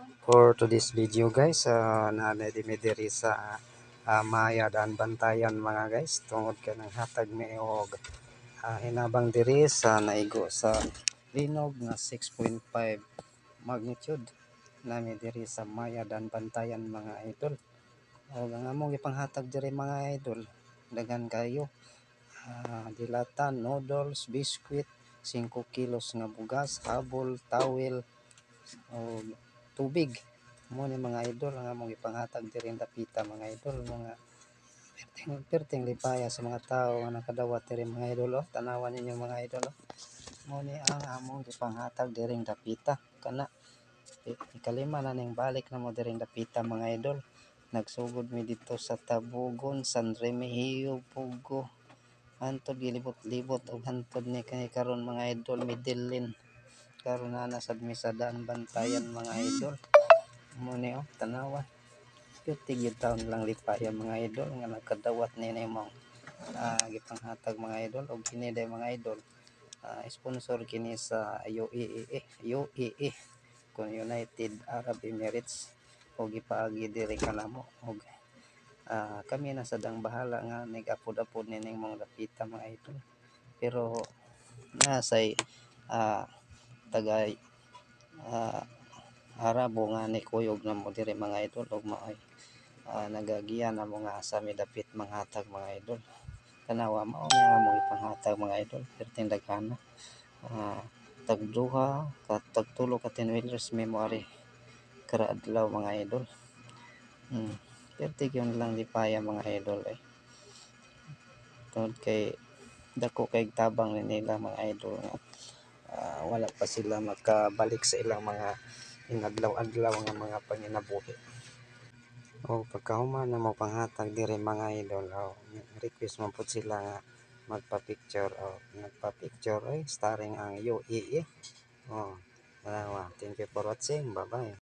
For today's video, guys, naa na mi diri sa Maya Daanbantayan, mga guys, tungod kay nanghatag mi og hinabang diri sa naigo sa linog nga 6.5 magnitude. Naa mi diri sa Maya Daanbantayan, mga idol. Og ang among gipanghatag diri, mga idol, daghan kaayo: dilata, noodles, biscuit, 5 kilos nga bugas, habol, towel og tubig. Mao ni, mga idol, ang among gipanghatag diri dapita, mga idol, mga perting perting lipaya sa mga tawo nga nakadawat diri, mga idol oh. Tan-awa ninyo, mga idol oh. Mao ni ang among gipanghatag diring dapita. Kana ikalima na ning balik namo diring dapita, mga idol. Nagsugod mi didto sa Tabogon, San Remigio, Pugo, hantod gilibot-libot og hantod ni kay karon, mga idol, Medellin. Karon naa na sad mi sa Daanbantayan, mga idol. Mao ni oh, tan-awa. Perti gyud taon lang lipaya, mga idol, nga nakadawat ni nimong gipanghatag, mga idol. Og kini day, mga idol, sponsor kini sa UAE, UAE kon United Arab Emirates, og gipaagi diri kanamo og kami na sad ang bahala nga nig-apod-apod nining mga dapita, mga idol. Pero naa say taga Arabo nga nikuyog namo diri, mga idol, ug maoy nagagiya namo nga asa mi dapit manghatag, mga idol. Tan-awa, mao ni ang among ipanghatag, mga idol, perting daghana. Tag duha ka tag tulo ka 10 wheelers mi moari kada adlaw, mga idol. Perti gyud lang lipaya, mga idol eh. Tungod kay dako kay tabang ni nila, mga idol, nga wala pa sila makabalik sa ilang mga inadlaw-adlaw nga mga panginabuhi. O pagkahuman namo panghatag diri, mga idol, oh, request man pud sila nga magpa-picture, oh, nagpa-picture oy, starring ang UAE. Oh, tanawa. Thank you for watching. Bye bye.